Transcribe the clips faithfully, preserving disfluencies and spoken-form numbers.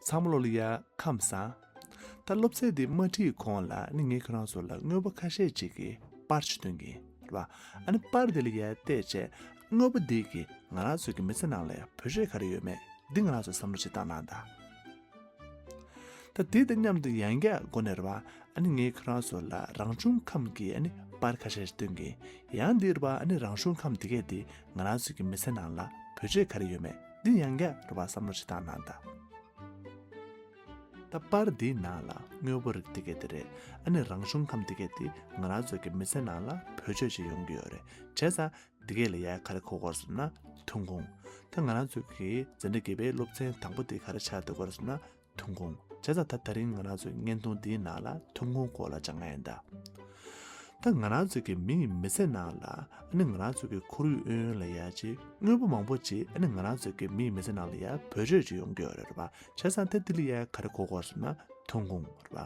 ཚང་མ་ལོ་ལ་ཡ་ཁམས་བཟང་། ད་སློབ་ཚན་འདི་མ་ཁྲིད་གོང་ལ་ནི་ངས་ཁྱོད་རང་ཚོ་ལ་དངོས་པོ་ཁ་ཤས་ཅིག་གི་པར་ཅིག་སྟོན་གི་རེད་བ། ཨ་ནི་པར་འདི་ལ་ཡ་བལྟས་བྱས་དངོས་པོ་འདི་གིས་ང་རང་ཚོ་གི་མི་ཚེ་ནང་ལ་ཡ་བེད་སྤྱོད་ག་རེ་ཡོད་མེད་འདི་ང་རང་ཚོ་བསམ་བློ་ཅིག་བཏང་གནང་དང་། ད་དེ་དང་མཉམ་དུ་ཡང་བསྐྱར་སྒོ་ནས་རེད་བ། ཨ་ནི་ངས་ཁྱོད་རང་ཚོ་ལ་རང་བྱུང་ཁམས་ཀྱི་ཨ་ནི་པར་ཁ་ཤས་ཤིག་སྟོན་གི། ཡང་འདི་རེད་བ། ཨ་ནི་རང་བྱུང་ཁམས་དེ་གས་དེ་ང་རང་ཚོ་གི་མི་ཚེ་ནང་ལ་བེད་སྤྱོད་ག་རེ་ཡོད་མེད་འདི་ཡང་བསྐྱར་རེད་བ་བསམ་བློ་ཞིག་བཏང་གནང་དང་། ད་པར་འདིའི་ནང་ལ་དངོས་པོ་རིགས་དེ་གས་དེ་རེད། ཨ་ནི་རང་བྱུང་ཁམས་དེ་གས་དེ་ང་རང་ཚོ་གི་མི་ཚེ་ནང་ལ་བེད་སྤྱོད་ཅིག་ཡོང་གི་ཡོད་རེད། བྱས་ཙང་འདི་གས་ལ་ཡ་ག་རེ་གོ་དགོས་ཟེར་ན་ཐོན་ཁུངས། ད་ང་རང་ཚོ་གི་འཛིན་གྲྭ་བརྒྱད་པའི་སློབ་ཚན་དང་པོ་དེ་ག་རེ་ཆགས་བསྡད་ཡོད་རེད་ཟེར་ན་ཐོན་ཁུངས། བྱས་ཙང་ད་དེ་རིང་ང་རང་ཚོའི་བརྙན་ཐུང་འདིའི་ནང་ལ་ཐོན་ཁུངས་སྐོར་ལ་སྦྱང་ཡ་ཡིན་ད། ད་ང་རང་ཚོ་གི་མིའི་མི་ཚེ་ནང་ལ་ཨ་ནི་ང་རང་ཚོ་གི་ཁོར་ཡུག་ཨུན་ཨུན་ལ་ཡ་ཅིག་དངོས་པོ་མང་པོ་ཅིག་ཨ་ནི་ང་རང་ཚོ་གི་མིའི་མི་ཚེ་ནང་ལ་ཡ་བེད་སྤྱོད་ཅིག་ཡོང་གི་ཡོད་རེད་པ། བྱས་ཙང་ད་འདི་ལ་ཡ་ག་རེ་གོ་དགོས་ཟེར་ན་ཐོན་ཁུངས་རེད་པ།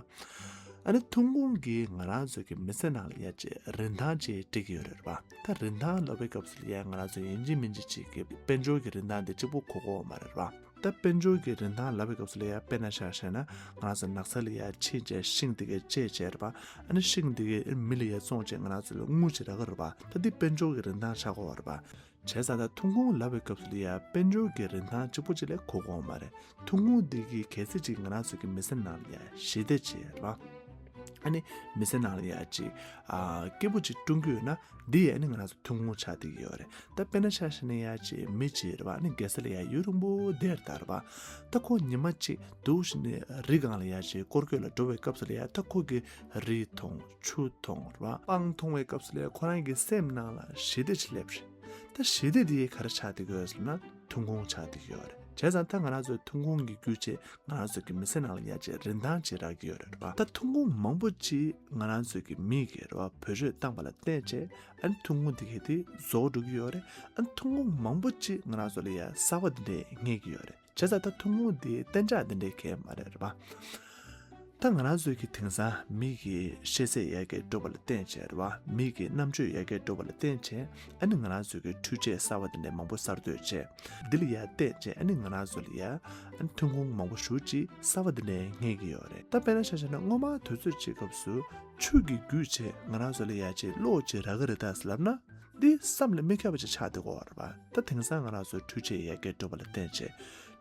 ཨ་ནི་ཐོན་ཁུངས་ཀྱིས་ང་རང་ཚོ་གི་མི་ཚེ་ནང་ལ་ཡ་ཅིག་རིན་ཐང་ཅིག་སྤྲད་ཀྱི་ཡོད་རེད་པ། ད་རིན་ཐང་ལབ་པའི་སྐབས་སུ་ལ་ཡ་ང་རང་ཚོ་ཡིན་གཅིག་མིན་གཅིག་ཅིག་གི་དཔལ་འབྱོར་གྱི་རིན་ཐང་དེ་གཅིག་པོ་གོ་གི་ཡོད་མ་རེད་པ། ད་དཔལ་འབྱོར་གྱི་རིན་ཐང་ལབ་པའི་སྐབས་སུ་ལ་ཡ་དཔེར་ན་ཆ་བཞག་ན་ང་རང་ཚོ་ནགས་ཚལ་ལ་ཡ་ཕྱིན་བྱས་ཤིང་དེ་གས་བཅད་བྱས་རེད་པ། ཨ་ནི་ཤིང་དེ་གས་མི་ལ་ཡ་བཙོངས་བྱས་ང་རང་ཚོ་ལ་དངུལ་ཅིག་རག་གི་རེད་པ། ད་འདི་དཔལ་འབྱོར་གྱི་རིན་ཐང་ཆགས་ཀྱི་ཡོད་རེད་པ། བྱས་ཙང་ད་ཐོན་ཁུངས་ལབ་པའི་སྐབས་སུ་ལ་ཡ་དཔལ་འབྱོར་གྱི་རིན་ཐང་གཅིག་པོ་གཅིག་ལས་གོ་གི་ཡོད་མ་རེད། ཐོན་ཁུངས་འདི་གིས་གལ་སྲིད་ཅིག་ང་རང་ཚོ་གི་མི་ཚེ་ནང་ལ་ཡ་ཞི་བདེ་ཅིག་རེད་པ། ཨ་ནི་མི་ཚེ་ནང་ལ་ཡ་ཅིག་ཨ་སྐྱིད་པོ་ཅིག་བསྐྲུན་གྱི་ཡོད་ན་འདི་ཡ་ཨ་ནི་ང་རང་ཚོ་ཐོན་ཁུངས་ཆགས་བསྡད་ཀྱི་ཡོད་རེད། ད་དཔེར་ན་ཆ་བཞག་ན་ཡ་ཅིག་མི་ཅིག་རེད་པ། ཨ་ནི་རྒྱལ་ས་ལ་ཡ་ཡུན་རིང་པོ་བསྡད་ད་རེད་པ། ད་ཁོ་ཉི་མ་གཅིག་འདུག་བྱས་ནས་རི་སྒང་ལ་ཡ་ཅིག་སྐོར་སྐྱོད་ལ་འགྲོ་བའི་སྐབས་སུ་ལ་ཡ་ད་ཁོ་གིས་རི་མཐོང་ཆུ་མཐོང་རེད་པ། སྤང་མཐོང་བའི་སྐབས་སུ་ལ་ཡ་ཁོ་རང་གི་སེམས་ནང་ལ་ཞི་བདེ་ཅིག་སླེབས་རེད། ད་ཞི་བདེ་དེ་ག་རེ་ཆགས་བསྡད་ཀྱི་ཡོད་ཟེར་ན་ཐོན་ཁུངས་ཆགས་བསྡད་ཀྱི་ཡོད་རེད། བྱས་ཙང་ད་ང་རང་ཚོའི་ཐོན་ཁུངས་ཀྱི་བརྒྱུད་བྱས་ང་རང་ཚོ་གི་མི་ཚེ་ནང་ལ་ཡ་ཅིག་རིན་ཐང་ཅིག་རག་གི་ཡོད་རེད་པ། ད་ཐོན་ཁུངས་མང་པོ་ཅིག་ང་རང་ཚོ་གི་མི་གིས་རེད་པ་བེད་སྤྱོད་བཏང་པ་ལ་བརྟེན་བྱས་ཨ་ནི་ཐོན་ཁུངས་དེ་གས་དེ་རྫོགས་འགྲོ་གི་ཡོད་རེད། ཨ་ནི་ཐོན་ཁུངས་མང་པོ་ཅིག་ང་རང་ཚོ་ལ་ཡ་གསར་པ་དེ་འདྲས་རྙེད་ཀྱི་ཡོད་རེད། བྱས་ཙང་ད་ཐུན་མོང་དེ་གཏན་འཇགས་དེ་འདྲའི་གལ་མ་རེད་རེད་པ། ད་ང་རང་ཚོའི་གི་དེང་སང་མི་གི་ཤེས་ཚད་ཡར་རྒྱས་འགྲོ་བ་ལ་བརྟེན་བྱས་རེད་པ། མི་གི་རྣམ་དཔྱོད་ཡར་རྒྱས་འགྲོ་བ་ལ་བརྟེན་བྱས་ཨ་ནི་ང་རང་ཚོའི་གི་འཕྲུལ་ཆས་གསར་བ་དེ་འདྲའི་མང་པོ་གསར་གཏོད་བྱས། འདི་ལ་ཡར་བརྟེན་བྱས་ཨ་ནི་ང་རང་ཚོ་ལ་ཡར་ཨ་ནི་ཐོན་ཁུངས་མང་པོ་ཞེ་ཅིག་གསར་བ་དེ་འདྲའི་རྙེད་ཀྱི་ཡོད་རེད། ད་དཔེར་ན་ཆ་བཞག་ན་སྔོན་མ་དུས་ཚོད་ཅིག་སྐབས་སུ་ཆུ་གི་བརྒྱུད་བྱས་ང་རང་ཚོ་ལ་ཡར་ཅིག་གློག་ཅིག་རག་གི་རེད་ད་ཟེར་ལབ་ན། འདི་བསམ་ལ་མི་ཁྱབ་པ་ཅིག་ཆགས་བསྡད་ཀྱི་ཡོད་རེད་པ། ད་དེང་སང་ང་རང་ཚོ་འཕྲུལ་ཆས་ཡར་རྒྱས་འགྲོ་བ་ལ་བརྟེན་བྱས་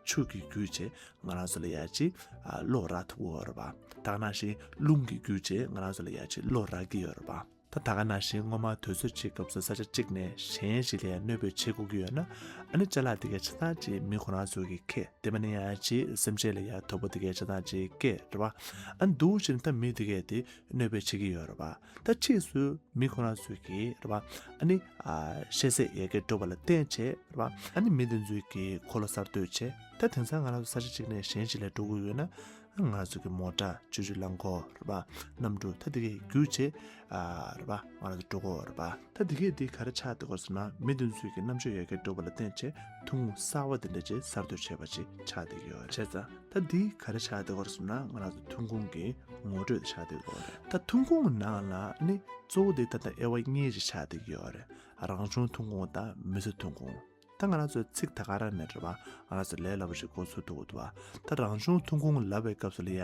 ཆུ་གི་བརྒྱུད་བྱས་ང་རང་ཚོ་ལ་ཡར་ཅིག་ཨ་གློག་རག་ཐུབ་ཀྱི་ཡོད་རེད་པ། ད་ག་ནང་བཞིན་རླུང་གི་བརྒྱུད་བྱས་ང་རང་ཚོ་ལ་ཡར་ཅིག་གློག་རག་གི་ཡོད་རེད་པ། ད་ད་ག་ནང་བཞིན་སྔོན་མ་དུས་ཚོད་ཅིག་སྐབས་སུ་ས་ཆ་གཅིག་ནས་གཞན་ཞིག་ལ་ཡར་གནོད་འབུ་བྱེད་དགོས་ཀྱི་ཡོད་ན་ཨ་ནི་ཅ་ལག་དེ་གའི་ཆ་ཚང་ཅིག་མི་ཁོ་རང་ཚོ་གིས་ཁྱེར་དེ་མིན་ན་ཡར་ཅིག་སེམས་ཅན་ལ་ཡར་དོ་པོ་དེ་གའི་ཆ་ཚང་ཅིག་སྐྱེས་རེད་པ། ཨ་ནི་འདུག་བྱས་ནས་ད་མི་དེ་གས་དེ་གནོད་འབུ་བྱེད་ཀྱི་ཡོད་རེད་པ། ད་ཕྱིས་སུ་མི་ཁོ་རང་ཚོས་ཀྱིས་རེད་པ། ཨ་ནི་ཨ་ཤེས་ཚད་ཡར་རྒྱས་འགྲོ་བ་ལ་བརྟེན་བྱས་རེད་པ། ཨ་ནི་མི་དེ་ཚོས་ཀྱིས་འཁོར་ལོ་གསར་གཏོད་བྱས། ད་དེང་སང་ང་རང་ཚོ་ས་ཆ་གཅིག་ནས་གཞན་ཞིག་ལ་འགྲོ་དགོས་ཡོད་ན་ང་རང་ཚོ་གི་མོ་ཊ་སྤྱོད་བརྒྱུད་རླངས་འཁོར་རེད་པ། གནམ་གྲུ་ད་དེ་གའི་བརྒྱུད་བྱས་ཨ་རེད་པ་ང་རང་ཚོ་འགྲོ་གི་ཡོད་རེད་པ། ད་དེ་གས་དེ་ག་རེ་ཆགས་བསྡད་ཀྱི་ཡོད་ཟེར་ན་མི་དེ་ཚོས་ཀྱི་རྣམ་དཔྱོད་ཡར་རྒྱས་འགྲོ་བ་ལ་བརྟེན་བྱས་ཐུན་མོང་གསར་བ་དེ་འདྲ་ཅིག་གསར་གཏོད་བྱས་པ་ཅིག་ཆགས་བསྡད་ཀྱི་ཡོད་རེད། བྱས་ཙང་ད་འདི་ག་རེ་ཆགས་བསྡད་ཀྱི་ཡོད་རེད་ཟེར་ན་ང་རང་ཚོ་ཐོན་ཁུངས་ཀྱི་ངོ་སྤྲོད་དེ་ཆགས་བསྡད་ཀྱི་ཡོད་རེད། ད་ཐོན་ཁུངས་ནང་ལ་ནི་གཙོ་བོ་དེ་ད་ལྟ་དབྱེ་བ་གཉིས་ཅིག་ཆགས་བསྡད་ཀྱི་ཡོད་རེད། རང་བྱུང་ཐོན་ཁུངས་དང་མི་ཚེ་ཐོན་ཁུངས། ད་ང་རང་ཚོས་ཚིག་ད་ག་རང་ནས་རེད་པ། ང་རང་ཚོ་ལས་སླ་པོ་ཞིག་འགོ་ཚུགས་ཐུབ་ཀྱི་འདུག་པ། ད་རང་བྱུང་ཐོན་ཁུངས་ལབ་པའི་སྐབས་སུ་ལ་ཡ་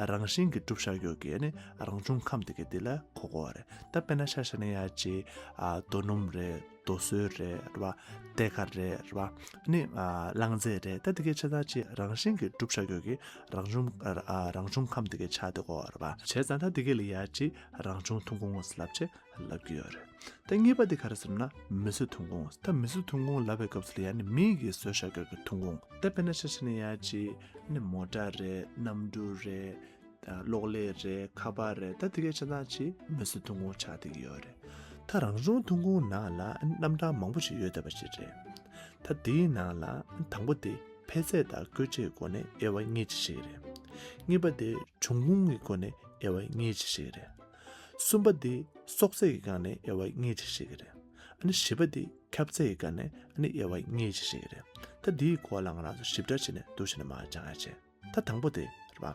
རང་བཞིན་གྱིས་གྲུབ་བཞག་ཡོད་ཀྱི་ནི་རང་བྱུང་ཁམས་དེ་གའི་དེ་ལ་གོ་དགོས་པ་རེད། ད་དཔེར་ན་ཆ་བཞག་ན་ཡ་ཅིག་ཨ་རྡོ་སྣུམ་རེད། རྡོ་སོལ་རེད་རེད་པ། གཏེར་ཁ་རེད་རེད་པ། ནི་ཨ་རླངས་རྫས་རེད། ད་དེ་གའི་ཆ་ཚང་ཅིག་རང་བཞིན་གྱིས་གྲུབ་བཞག་ཡོད་ཀྱི་རང་བྱུང་ཨ་རང་བྱུང་ཁམས་དེ་གའི་ཆགས་བསྡད་ཀྱི་ཡོད་རེད་པ། བྱས་ཙང་ད་དེ་གའི་ལ་ཡ་ཅིག་རང་བྱུང་ཐོན་ཁུངས་ལབ་བྱས། ལབ་ཀྱི་ཡོད་རེད། ད་གཉིས་པ་དེ་ག་རེ་ཟེར་ན་མི་ཚེ་ཐོན་ཁུངས། ད་མི་ཚེ་ཐོན་ཁུངས་ལབ་པའི་སྐབས་སུ་ལ་ཡ་ནི་མི་གིས་བཟོས་བཞག་ཡོད་ཀྱི་ཐོན་ཁུངས། ད་དཔེར་ན་ཆ་བཞག་ན་ཡ་ཅིག་ནི་མོ་ཊ་རེད། གནམ་གྲུ་རེད། ད་གློག་ཀླད་རེད། ཁ་པར་རེད། ད་དེ་གའི་ཆ་ཚང་ཅིག་མི་ཚེ་ཐོན་ཁུངས་ཆགས་བསྡད་ཀྱི་ཡོད་རེད། ད་རང་བྱུང་ཐོན་ཁུངས་ནང་ལ་རྣམ་གྲངས་མང་པོ་ཞིག་ཡོད་བསྡད་པ་ཞིག་རེད། ད་དེའི་ནང་ལ་དང་པོ་དེ་འཕེལ་ཚད་དང་བཀོལ་སྤྱོད་སྒོ་ནས་དབྱེ་བ་གཉིས་ཅིག་ཕྱེ་གི་རེད། གཉིས་པ་དེ་འབྱུང་ཁུངས་ཀྱི་སྒོ་ནས་དབྱེ་བ་གཉིས་ཅིག་ཕྱེ་གི་རེད། གསུམ་པ་དེ་གསོག་ཚད་ཀྱི་སྒང་ནས་དབྱེ་བ་གཉིས་ཅིག་ཕྱེ་གི་རེད། ཨ་ནི་བཞི་པ་དེ་ཁྱབ་ཚད་ཀྱི་སྒང་ནས་ཨ་ནི་དབྱེ་བ་གཉིས་ཅིག་ཕྱེ་གི་རེད། ད་དེའི་སྐོར་ལ་ང་རང་ཚོ་ཞིབ་ཕྲ་བྱས་ནས་འདུག་བྱས་ནས་མར་སྦྱང་ཡ་བྱས། ད་དང་པོ་དེ་རེད་པ།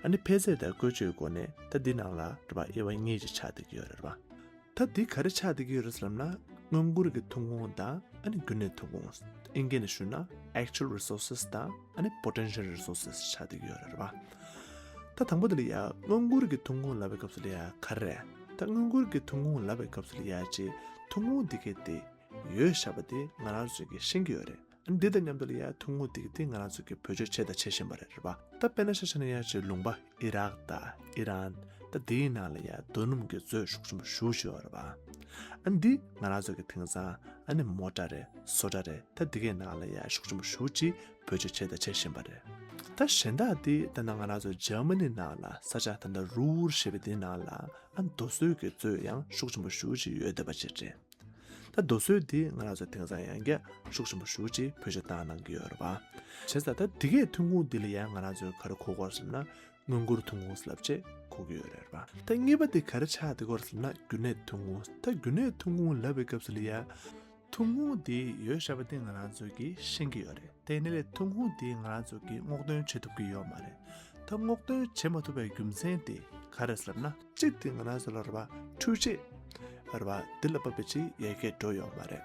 ཨ་ནི་འཕེལ་ཚད་དང་བཀོལ་སྤྱོད་ཀྱི་སྒོ་ནས་ད་འདི་ནང་ལ་རེད་པ་དབྱེ་བ་གཉིས་ཅིག་ཆགས་བསྡད་ཀྱི་ཡོད་རེད་པ། ད་འདི་ག་རེ་ཆགས་བསྡད་ཀྱི་ཡོད་རེད་ཟེར་ལབ་ན་སྔོན་འགོག་གི་ཐོན་ཁུངས་དང་ཨ་ནི་རྒྱུན་གནས་ཐོན་ཁུངས། ཨིན་སྐད་ནས་ཞུས་ན་actual resources དང་ཨ་ནི་potential resources ཆགས་བསྡད་ཀྱི་ཡོད་རེད་པ། ད་དང་པོ་དེ་ལ་ཡ་མངོན་སྐོར་གྱི་ཐོན་ཁུངས་ལབ་པའི་སྐབས་སུ་ལ་ཡ་ག་རེ་རེད། ད་མངོན་སྐོར་གྱི་ཐོན་ཁུངས་ལབ་པའི་སྐབས་སུ་ལ་ཡ་ཅེ་ཐོན་ཁུངས་དེ་གས་དེ་ཡོད་བཞག་པ་དེ་ང་རང་ཚོས་ཀྱིས་ཤེས་ཀྱི་ཡོད་རེད། འདི་དང་མཉམ་དུ་ལ་ཡ་ཐུང་ངུ་ཏིག་ཏིག་ང་རང་ཚོ་གི་བེད་སྤྱོད་བྱས་དང་བྱེད་བཞིན་པ་རེད་རེད་པ། ད་དཔེར་ན་ཆ་བཞག་ན་ཡ་ཅིག་ལུང་པ་ཨི་རག་དང་ཨི་རན་ད་དེའི་ནང་ལ་ཡ་རྡོ་སྣུམ་གྱི་མཛོད་ཤུགས་ཆེན་པོ་ཞེ་པོ་ཅིག་ཡོད་རེད་པ། ཨ་འདི་ང་རང་ཚོ་གི་དེང་སང་ཨ་ནི་མོ་ཊ་རེད་བཟོ་གྲྭ་རེད་ད་འདི་གའི་ནང་ལ་ཡ་ཤུགས་ཆེན་པོ་ཞེ་པོ་ཅིག་བེད་སྤྱོད་བྱས་དང་བྱེད་བཞིན་པ་རེད། ད་གཞན་དག་འདི་ད་ལྟ་ང་རང་ཚོ་འཇར་མ་ནི་ནང་ལ་ས་ཆ་ད་ལྟ་རུར་ཞེས་པའི་དེའི་ནང་ལ་ཨ་རྡོ་སོལ་གྱི་མཛོད་ཡང་ཤུགས་ཆེན་པོ་ཞེ་པོ་ཅིག་ཡོད་བསྡད་པ་ཅིག་རེད། ད་རྡོ་སོལ་འདི་ང་རང་ཚོ་དེང་སང་ཡང་བསྐྱར་ཤུགས་ཆེན་པོ་ཞེ་པོ་ཅིག་བེད་སྤྱོད་བཏང་གནང་གི་ཡོད་རེད་པ། བྱས་ཙང་ད་འདི་གའི་ཐོན་ཁུངས་འདི་ལ་ཡང་ང་རང་ཚོས་ག་རེ་གོ་དགོས་ཟེར་ན་སྔོན་འགོག་ཐོན་ཁུངས་ལབ་ཅེས་གོ་གི་ཡོད་རེད་པ། ད་གཉིས་པ་འདི་ག་རེ་ཆགས་བསྡད་ཀྱི་ཡོད་རེད་ཟེར་ན་རྒྱུན་གནས་ཐོན་ཁུངས། ད་རྒྱུན་གནས་ཐོན་ཁུངས་ལབ་པའི་སྐབས་སུ་ལ་ཡ་ཐོན་ཁུངས་འདི་ཡོད་བཞག་པ་འདི་ང་རང་ཚོས་ཀྱིས་ཤེས་ཀྱི་ཡོད་རེད། དེ་ནི་ལས་ཐོན་ཁུངས་འདི་ང་རང་ཚོ་གིས་སྔོག་འདོན་བྱེད་ཐུབ་ཀྱི་ཡོད་མ་རེད། ད་སྔོག་འདོན་བྱེད་མ་ཐུབ་པའི་རྒྱུ་མཚན་དེ་ག་རེ་ཟེར་ན་གཅིག་དེ་ང་རང་ཚོ་ལ་རེད་པ་འཕྲུལ་ཆས་རེད་པ་འདི་ལ་བབས་པའི་ཅིག་ཡར་རྒྱས་འགྲོ་ཡོད་མ་རེད།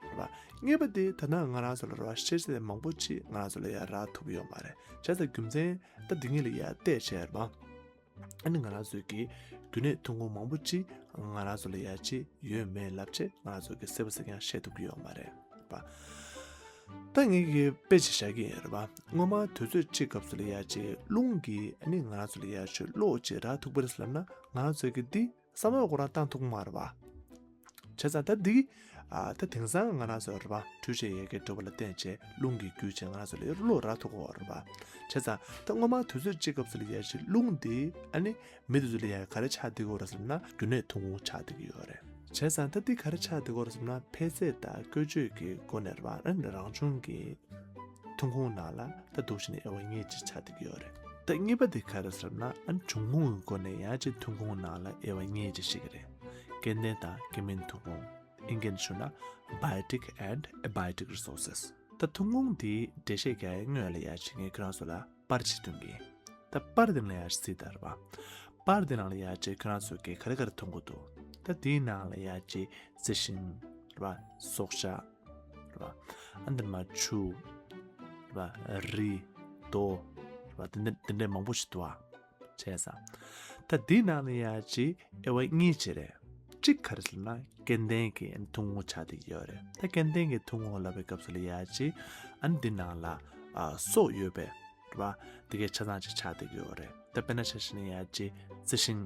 རེད་པ། གཉིས་པ་དེ་ད་ནང་ང་རང་ཚོ་ལ་རེད་པ་ཤེས་ཚད་མང་པོ་ཅིག་ང་རང་ཚོ་ལ་ཡར་རག་ཐུབ་ཀྱི་ཡོད་མ་རེད། བྱས་ཙང་རྒྱུ་མཚན་ད་འདི་གཉིས་ལ་ཡར་བལྟས་བྱས་རེད་པ། ཨ་ནི་ང་རང་ཚོའི་གི་རྒྱུན་གནས་ཐོན་ཁུངས་མང་པོ་ཅིག་ང་རང་ཚོ་ལ་ཡ་ཅིག་ཡོད་མེད་ལབ་ཅེས་ང་རང་ཚོ་གི་གསལ་པོ་གསལ་རྐྱང་བཤད་ཐུབ་ཀྱི་ཡོད་མ་རེད་པ། ད་ངས་གི་དཔེ་ཅིག་བཞག་གི་ཡིན་རེད་པ། སྔོན་མ་དུས་ཚོད་ཅིག་སྐབས་སུ་ལ་ཡ་ཅིག་རླུང་གིས་ཨ་ནི་ང་རང་ཚོ་ལ་ཡ་ཅིག་གློག་ཅིག་རག་ཐུབ་པ་རེད་ལབ་ན་ང་རང་ཚོ་གི་འདི་བསམ་བློ་ཁོ་རང་བཏང་ཐུབ་མ་རེད་པ། བྱས་ཙང་ད་འདི་ཨ་ད་དེང་སང་ང་རང་ཚོ་རེད་པ་འཕྲུལ་ཆས་ཡར་རྒྱས་འགྲོ་བ་ལ་བརྟེན་བྱས་རླུང་གི་བརྒྱུད་བྱས་ང་རང་ཚོ་ལ་གློག་རག་ཐུབ་ཀྱི་ཡོད་རེད་པ། བྱས་ཙང་ད་སྔོན་མ་དུས་ཚོད་གཅིག་སྐབས་སུ་ལ་ཡ་ཞིག་རླུང་འདི་ཨ་ནི་མི་དེ་ཚོ་ལ་ཡ་ག་རེ་ཆགས་བསྡད་ཀྱི་ཡོད་རེད་ཟེར་ན་རྒྱུན་གནས་ཐོན་ཁུངས་ཆགས་བསྡད་ཀྱི་ཡོད་རེད། བྱས་ཙང་ད་འདི་ག་རེ་ཆགས་བསྡད་ཀྱི་ཡོད་རེད་ཟེར་ན་འཕེལ་ཚད་དང་བཀོལ་སྤྱོད་ཀྱི་སྒོ་ནས་རེད་པ་ཨ་ནི་རང་བྱུང་གི་ཐོན་ཁུངས་ནང་ལ་ད་འདུག་བྱས་ནས་དབྱེ་བ་གཉིས་ཅིག་ཆགས་བསྡད་ཀྱི་ཡོད་རེད། ད་གཉིས་པ་དེ་ག་རེ་ཟེར་ན་ཨ་ནི་འབྱུང་ཁུངས་ཀྱི་སྒོ་ནས་ཡང་ཅིག་ཐོན་ཁུངས་ནང་ལ་དབྱེ་བ་གཉིས་ཅིག་ཞིག་རེད། སྐྱེ་ལྡན་དང་སྐྱེ་མིན་ཐོན་ཁུངས། ཨིན་སྐད་ནས་ཞུ་ན་biotic and abiotic resources། ད་ཐོན་ཁུངས་དེའི་འགྲེལ་བཤད་རྒྱག་ཡའི་སྔོན་ལ་ཡ་ཅིག་ངས་ཁྱེད་རང་ཚོ་ལ་པར་ཅིག་སྟོན་གི་ཡིན། ད་པར་དེ་ནང་ལ་ཡ་ཅིག་གཟིགས་དང་རེད་པ། པར་དེ་ནང་ལ་ཡ་ཅིག་ཁྱེད་རང་ཚོ་གིས་ག་རེ་ག་རེ་མཐོང་གི་འདུག་ད་དེའི་ནང་ལ་ཡ་ཅིག་རྩི་ཤིང་རེད་པ། སྲོག་ཆགས་རེད་པ། ཨ་འདི་ནས་མར་ཆུ་རེད་པ། རི། རྡོ་རེད་པ། དེ་འདྲ་དེ་འདྲ་མང་པོ་ཞིག་འདུག་ཨ། བྱས་ཙང་། ད་འདི་ནང་ལ་ཡ་ཅིག་དབྱེ་བ་གཉིས་ཅིག་རེད། གཅིག་ག་རེ་ཟེར་ན་སྐྱེ་ལྡན་གྱི་ཐོན་ཁུངས་ཆགས་བསྡད་ཀྱི་ཡོད་རེད། ད་སྐྱེ་ལྡན་གྱི་ཐོན་ཁུངས་ལབ་པའི་སྐབས་སུ་ལ་ཡ་ཅིག་ཨ་ནི་འདི་ནང་ལ་ཨ་སྲོག་ཡོད་པའི་རེད་པ། འདི་གའི་ཆ་ཚང་ཅིག་ཆགས་བསྡད་ཀྱི་ཡོད་རེད། ད་དཔེར་ན་ཆ་བཞག་ན་ཡ་ཅིག་རྩི་ཤིང་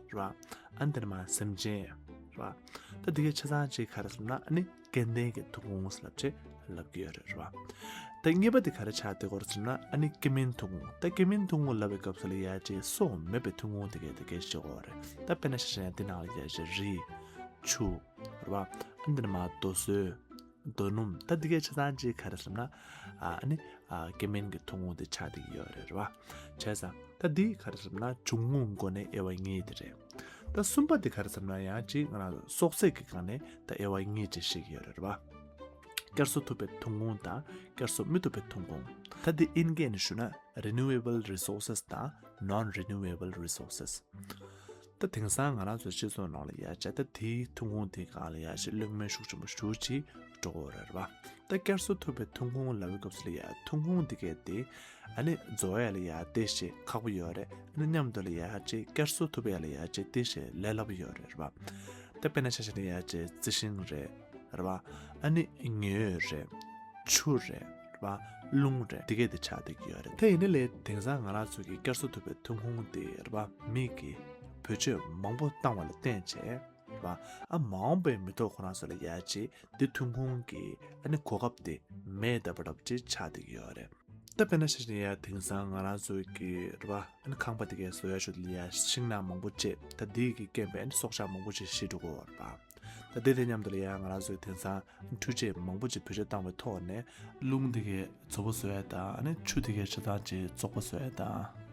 རེད་པ། ཨ་ནི་དེ་ནས་མར་སེམས་ཅན་རེད་པ། ད་འདི་གའི་ཆ་ཚང་ཅིག་ག་རེ་ཟེར་ན་ཨ་ནི་སྐྱེ་ལྡན་གྱི་ཐོན་ཁུངས་ལབ་ཅེས་ལབ་ཀྱི་ཡོད་རེད་རེད་པ། ད་གཉིས་པ་དེ་ག་རེ་ཆགས་བསྡད་ཀྱི་ཡོད་རེད་ཟེར་ན་ཨ་ནི་སྐྱེ་མིན་ཐོན་ཁུངས། ད་སྐྱེ་མིན་ཐོན་ཁུངས་ལབ་པའི་སྐབས་སུ་ལ་ཡ་ཅིག་སྲོག་མེད་པའི་ཐོན་ཁུངས་དེ་གའི་དེ་གའི་བཤད་ཀྱི་ཡོད་རེད། ད་དཔེར་ན་ཆ་བཞག་ན་འདི་ནང་ལ་ཡ་ཅིག་རི། ཆུ། རེད་པ། ཨ་ནི་དེ་ནས་མར་རྡོ་སོལ། རྡོ་སྣུམ། ད་འདི་གའི་ཆ་ཚང་ཅིག་ག་རེ་ཟེར་ན་ཨ་ནི་ཨ་སྐྱེ་དམན་གྱི་ཐོན་ཁུངས་དེ་ཆགས་བསྡད་ཀྱི་ཡོད་རེད་རེད་པ། བྱས་ཙང་ད་འདི་ག་རེ་ཟེར་ན་འབྱུང་ཁུངས་སྒོ་ནས་དབྱེ་བ་གཉིས་དེ་རེད། ད་གསུམ་པ་དེ་ག་རེ་ཟེར་ན་ཡང་ཅིག་ང་རང་ཚོ་སྲོག་རྩོལ་གྱི་སྒང་ནས་ད་དབྱེ་བ་གཉིས་ཅིག་བཤད་ཀྱི་ཡོད་རེད་རེད་པ། བསྐྱར་གསོ་ཐུབ་པའི་ཐོན་ཁུངས་དང་བསྐྱར་གསོ་མི་ཐུབ་པའི་ཐོན་ཁུངས། ད་འདི་ཨིན་སྐད་ནས་ཞུ་ན་renewable resources དང་non-renewable resources། ད་དེང་སང་ང་རང་ཚོའི་སྤྱི་ཚོགས་ནང་ལ་ཡ་ཅིག་ད་དེའི་ཐོན་ཁུངས་དེ་སྒང་ལ་ཡ་ཅིག་གླེང་མོལ་ཤུགས་ཆེན་པོ་ཞེ་པོ་ཅིག་འགྲོ་གི་ཡོད་རེད་པ། ད་བསྐྱར་གསོ་ཐུབ་པའི་ཐོན་ཁུངས་ལབ་པའི་སྐབས་སུ་ལ་ཡ་ཐོན་ཁུངས་དེ་གས་དེ་ཨ་ནི་བཟོ་ཡ་ལ་ཡ་ཏོག་ཙམ་ཁག་པོ་ཡོད་རེད། ཨ་ནི་མཉམ་དུ་ལ་ཡ་ཅིག་བསྐྱར་གསོ་ཐུབ་ཡ་ལ་ཡ་ཅིག་ཏོག་ཙམ་ལས་སླ་པོ་ཡོད་རེད་རེད་པ། ད་དཔེར་ན་ཆ་བཞག་ན་ཡ་ཅིག་རྩི་ཤིང་རེད། རེད་པ། ཨ་ནི་ཉི་འོད་རེད། ཆུ་རེད། རེད་པ། རླུང་རེད། དེ་གས་དེ་ཆགས་བསྡད་ཀྱི་ཡོད་རེད། དེ་ཡིན་ནའི་ལས་དེང་སང་ང་རང་ཚོ་གི་བསྐྱར་གསོ་ཐུབ་པའི་ཐོན་ཁུངས་དེ་རེད་པ། མི་གིས་བེད་སྤྱོད་མང་པོ་བཏང་བ་ལ་བརྟེན་བྱས་རེད་པ། ཨ་མ་འོངས་པའི་མི་ཐོག་ཁོ་རང་ཚོ་ལ་ཡ་ཅིག་འདི་ཐོན་ཁུངས་ཀྱི་ཨ་ནི་གོ་སྐབས་དེ་མེད་བསྡད་པ་འདྲ་པོ་ཅིག་ཆགས་བསྡད་ཀྱི་ཡོད་རེད། ད་དཔེར་ན་ཆ་བཞག་ན་ཡ་དེང་སང་ང་རང་ཚོ་གི་རེད་པ། ཨ་ནི་ཁང་པ་དེ་གས་བཟོ་ཡ་ཆུ་ལ་ཡ་ཤིང་ནགས་མང་པོ་བཅད། ད་དེ་གི་རྐྱེན་པས་ཨ་ནི་སྲོག་ཆགས་མང་པོ་ཅིག་ཤི་འགྲོ་གི་ཡོད་རེད་པ། ད་དེ་དེ་མཉམ་དུ་ལ་ཡ་ང་རང་ཚོས་དེང་སང་འཕྲུལ་ཆས་མང་པོ་ཅིག་བེད་སྤྱོད་བཏང་བའི་ཐོག་ནས་རླུང་དེ་གའི་བཙོག་པ་བཟོ་ཡ་དང་ཨ་ནི་ཆུ་དེ་གའི་ཆ་ཚང་ཅིག་བཙོག་པ་བཟོ་ཡ་དང་།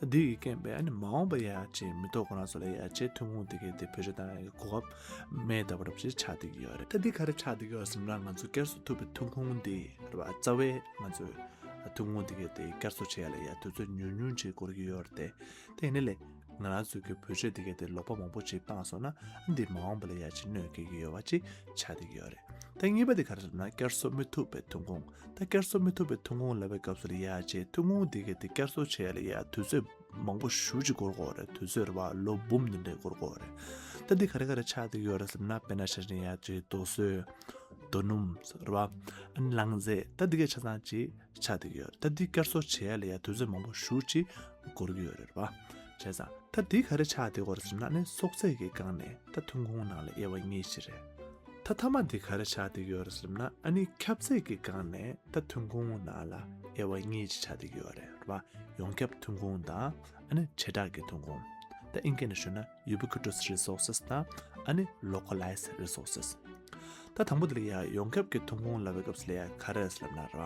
ད་འདི་ཡི་རྐྱེན་པས་ཨ་ནི་མ་འོངས་པ་ཡ་ཅིག་མི་ཐོག་ཁོ་རང་ཚོ་ལ་ཡ་ཅིག་ཐོན་ཁུངས་དེ་གའི་དེ་བེད་སྤྱོད་བཏང་ཡ་གི་གོ་སྐབས་མེད་བསྡད་པ་འདྲ་པོ་ཅིག་ཆགས་བསྡད་ཀྱི་ཡོད་རེད། ད་འདི་ག་རེ་ཆགས་བསྡད་ཀྱི་ཡོད་ཟེར་ན་ང་ཚོ་བསྐྱར་གསོ་ཐུབ་པའི་ཐོན་ཁུངས་འདི་རེད་པ། རྩ་བའི་ང་ཚོས་ཐོན་ཁུངས་དེ་གའི་དེ་བསྐྱར་གསོ་བྱེད་ཡ་ལ་ཡ་དུས་ཚོད་ཉུང་ཉུང་ཅིག་འགོར་གྱི་ཡོད་རེད་དེ། དེ་ཡིན་ནའི་ལས་ང་རང་ཚོའི་གི་བེད་སྤྱོད་དེ་གའི་དེ་ལོག་པ་མང་པོ་ཅིག་བཏང་སོང་ན་འདི་མ་འོངས་པ་ལ་ཡ་ཅིག་གནོད་སྐྱེལ་གྱི་ཡོད་པ་ཅིག་ཆགས་བསྡད་ཀྱི་ཡོད་རེད། ད་གཉིས་པ་དེ་ག་རེ་ལབ་ན་བསྐྱར་གསོ་མི་ཐུབ་པའི་ཐོན་ཁུངས། ད་བསྐྱར་གསོ་མི་ཐུབ་པའི་ཐོན་ཁུངས་ལབ་པའི་སྐབས་སུ་ལ་ཡ་ཅིག་ཐོན་ཁུངས་དེ་གའི་དེ་བསྐྱར་གསོ་བྱེད་ཡ་ལ་ཡ་དུས་ཚོད་མང་པོ་ཞེ་པོ་ཅིག་འགོར་གྱི་ཡོད་རེད། དུས་ཚོད་རེད་བ། ལོ་འབུམ་ནས་འདྲ་འགོར་གྱི་ཡོད་རེད། ད་འདི་ག་རེ་ག་རེ་ཆགས་བསྡད་ཀྱི་ཡོད་རེད་ཟེར་ན། དཔེར་ན་ཆ་བཞག་ན་ཡ་ཅིག་རྡོ་སོལ། རྡོ་སྣུམ་རེད་བ། ཨ་ནི་རླངས་རྫས། ད་འདི་གའི་ཆ་ཚང་ཅིག་ཆགས་བསྡད་ཀྱི་ཡོད་རེད། ད་འདི་བསྐྱར་གསོ་བྱེད་ཡ་ལ་ཡ་དུས་ཚོད་མང་པོ་ཞེ་པོ་ཅིག་འགོར་གྱི་ཡོད་རེད་བ། བྱས་ཙང་ད་འདི་ག་རེ་ཆགས་བསྡད་ཀྱི་ཡོད་རེད་ཟེར་ན། ཨ་ནི་གསོག་ཚད་ཀྱི་སྒང་ནས་ད་ཐོན་ཁུངས་ནང་ལ་དབྱེ་བ་གཉིས་ཤིག་རེད། ད་མཐའ་མ་འདི་ག་རེ་ཆགས་བསྡད་ཀྱི་ཡོད་རེད་ཟེར་ན། ཨ་ནི་ཁྱབ་ཚད་ཀྱི་སྒང་ནས་ད་ཐོན་ཁུངས་ནང་ལ་དབྱེ་བ་གཉིས་ཅིག་ཆགས་བསྡད་ཀྱི་ཡོད་རེད་བ། ཡོངས་ཁྱབ་ཐོན་ཁུངས་དང་། ཨ་ནི་བྱེ་བྲག་གི་ཐོན་ཁུངས། ད་ཨིན་སྐད་ནས་ཞུས་ན་ubiquitous resources དང་། ཨ་ནི་localized resources། ད་དང་པོ་དེ་ལ་ཡ་ཡོངས་ཁྱབ་ཀྱི་ཐོན་ཁུངས་ལབ་པའི་སྐབས་སུ་ལ་ཡ་ག་རེ་རེད་ལབ་ན་རེད་བ།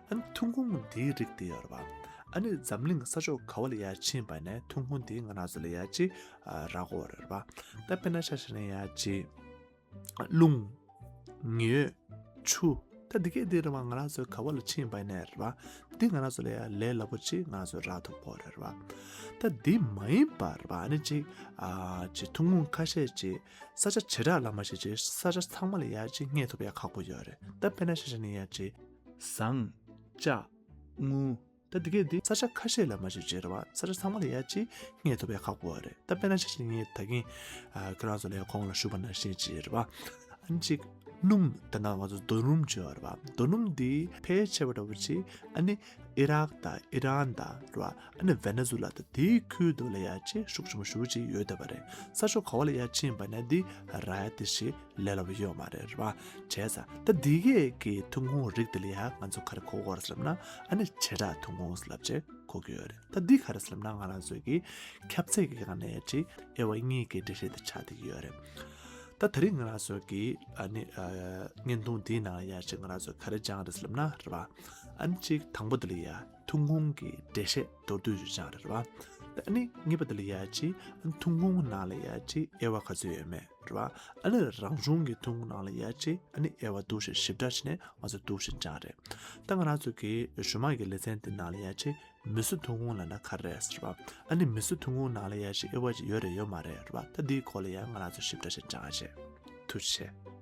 ཨ་ནི་ཐོན་ཁུངས་འདིའི་རིགས་དེ་ཡོད་རེད་བ། ཨ་ནི་འཛམ་གླིང་ས་ཕྱོགས་ག་བ་ལ་ཡ་ཕྱིན་པ་ནས་ཐོན་ཁུངས་འདི་ང་རང་ཚོ་ལ་ཡ་ཅིག་ཨ་རག་གི་ཡོད་རེད་བ། ད་དཔེར་ན་ཆ་བཞག་ན་ཡ་ཅིག་རླུང་། ཉི་འོད། ཆུ། ད་འདི་གའི་འདི་རེད་བ། ང་རང་ཚོ་ག་བ་ལ་ཕྱིན་པ་ནས་རེད་བ། འདི་ང་རང་ཚོ་ལ་ཡ་ལས་སླ་པོ་ཅིག་ང་རང་ཚོ་རག་ཐུབ་ཀྱི་ཡོད་རེད་བ། ད་འདི་མ་ཡིན་པ་རེད་བ། ཨ་ནི་ཅིག་ཨ་ཅིག་ཐོན་ཁུངས་ཁ་ཤས་ཅིག་ས་ཆ་བྱེ་བྲག་ལ་མ་ཞིག་ཅིག་ས་ཆ་ཚང་མ་ལ་ཡ་ཅིག་རྙེད་ཐུབ་ཡ་ཁག་པོ་ཡོད་རེད། ད་དཔེར་ན་ཆ་བཞག་ན་ཡ་ཅིག་ཟངས། ལྕགས། དངུལ། ད་འདི་གའི་འདི་ས་ཆ་ཁ་ཤས་ལ་མ་ཞིག་ཅིག་རེད་བ། ས་ཆ་ཚང་མ་ལ་ཡ་ཅིག་རྙེད་ཐུབ་ཡ་ཁག་པོ་རེད། ད་དཔེར་ན་ཆ་བཞག་ན་ངས་ད་གིན་ཨ་ཁྱེད་རང་ཚོ་ལ་ཡ་གོང་ལ་ཞུས་པ་ནང་བཞིན་ཅིག་རེད་བ། ཨ་ནི་ཅིག་སྣུམ། ད་ནང་ང་ཚོ་རྡོ་སྣུམ་ཅིག་ཡོད་རེད་བ། རྡོ་སྣུམ་འདི་ཕལ་ཆེ་བ་འདྲ་བོ་ཅིག་ཨ་ནི་ཨི་རག་དང་ཨི་རན་དང་རེད་བ། ཨ་ནི་ཝེ་ནེ་ཛུ་ལ་དང་དེའི་ཁུལ་དུ་ལ་ཡ་ཅིག་ཤུགས་ཆེན་པོ་ཞེ་པོ་ཅིག་ཡོད་བསྡད་པ་རེད། ས་ཕྱོགས་ག་བ་ལ་ཡ་ཕྱིན་པ་ནས་འདི་རག་ཡ་དེ་ཞིག་ལས་སླ་པོ་ཡོད་མ་རེད་རེད་བ། བྱས་ཙང་ད་འདི་གས་ཀྱི་ཐོན་ཁུངས་རིགས་དེ་ལ་ཡ་ང་ཚོ་ག་རེ་གོ་དགོས་རེད་ཟེར་ན། ཨ་ནི་བྱེ་བྲག་ཐོན་ཁུངས་ལབ་བྱས་གོ་གི་ཡོད་རེད། ད་འདི་ག་རེ་ཟེར་ན་ང་རང་ཚོ་གི་ཁྱབ་ཚད་ཀྱི་སྒང་ནས་ཅིག་དབྱེ་བ་གཉིས་ཀྱི་འགྲེལ་བཤད་དེ་ཆགས་བསྡད་ཀྱི་ཡོད་རེད། ད་དེ་རིང་ང་རང་ཚོ་གི་ཨ་ནི་ཨ་བརྙན་ཐུང་འདིའི་ནང་ལ་ཡ་ཅིག་ང་རང་ཚོ་ག་རེ་སྦྱངས་རེད་ཟེར་ན་རེད་བ། ཨ་ནི་ཅིག་དང་པོ་དེ་ལ་ཡ་ཐོན་ཁུངས་ཀྱི་འགྲེལ་བཤད་མདོར་བསྡུས་ཤིག་སྦྱངས་རེད་བ། ཨ་ནི་གཉིས་པ་དེ་ལ་ཡ་ཅིག་ཐོན་ཁུངས་ནང་ལ་ཡ་ཅིག་དབྱེ་བ་ག་ཚོད་ཡོད་མེད་རེད་བ། ཨ་ནི་རང་བྱུང་གི་ཐོན་ཁུངས་ནང་ལ་ཡ་ཅིག་ཨ་ནི་དབྱེ་བ་འདུག་ཤིག་ཞིབ་ཕྲ་བྱས་ནས་ང་ཚོ་འདུག་ཤིག་སྦྱངས་རེད། ད་ང་རང་ཚོ་གི་གཞུག་མ་གི་ལེ་ཚན་འདི་ནང་ལ་ཡ་ཅིག་མིས་བཟོས་ཐོན་ཁུངས་ལབ་ན་ག་རེ་རེད་ཟེར་བ། ཨ་ནི་མིས་བཟོས་ཐོན་ཁུངས་ནང་ལ་ཡ་ཅིག་དབྱེ་བ་ཅིག་ཡོད་རེད་ཡོད་མ་རེད་རེད་བ། ད་འདིའི་སྐོར་ལ་ཡ་ང་རང་ཚོ་ཞིབ་ཕྲ་ཞིག་སྦྱང་ཡ་བྱེད། ཐུགས་རྗེ་ཆེ།